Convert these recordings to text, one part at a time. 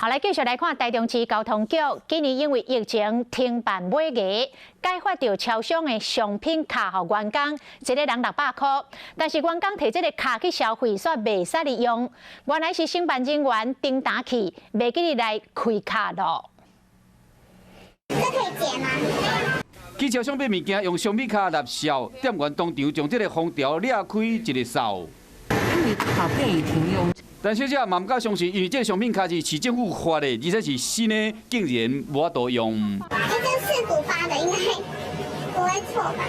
好，來繼續來看台中市交通局，今年因為疫情停辦尾牙，改發著超商的商品卡予員工，一个人600箍。但是員工提這个卡去消費，煞袂使利用。原來是承辦人員叮當去，袂記得來開卡囉。這可以結嗎？去超商買物件用商品卡納數，店員當場將這个封條掠開一个掃。因為卡片已停用。陳小姐嘛毋敢相信，因為這个商品卡是市政府發的，而且是新的，竟然無法度用。這是市府發的，應該不會錯吧？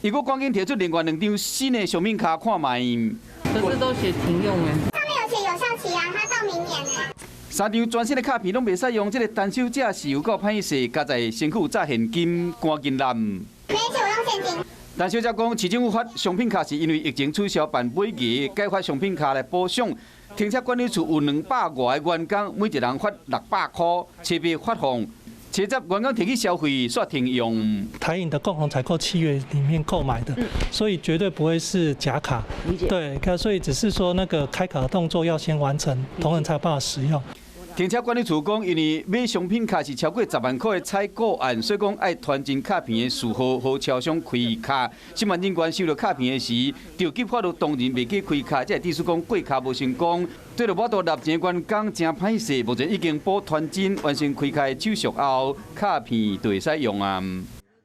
伊閣趕緊提出另外兩張新的商品卡看覓。可是都寫停用欸。上面有寫有效期啊，它到明年欸。三張全新的卡片攏袂使用，這个陳小姐是有夠歹勢，加在身軀有紮現金，趕緊攬。沒錢，我用現金。陳小姐講，市政府發商品卡是因為疫情取消辦尾牙，改發商品卡來補償。停車管理處有200外个員工，每一人發600箍，車費發放。車站員工提去消費，煞停用。台銀的共同採購契約裡面購買的，所以絕對不會是假卡。對，所以只是說那個開卡的動作要先完成，同仁才有辦法使用。停車管理處講，因為買商品卡是超過10萬塊的採購案，所以講愛傳真卡片的序號，予超商開卡。承辦人員收著卡片的時，就急發到當人袂記開卡，這意思講過卡無成功。對著無法度納錢員工誠歹勢，目前已經補傳真完成開卡的手續後，卡片就會使用啊。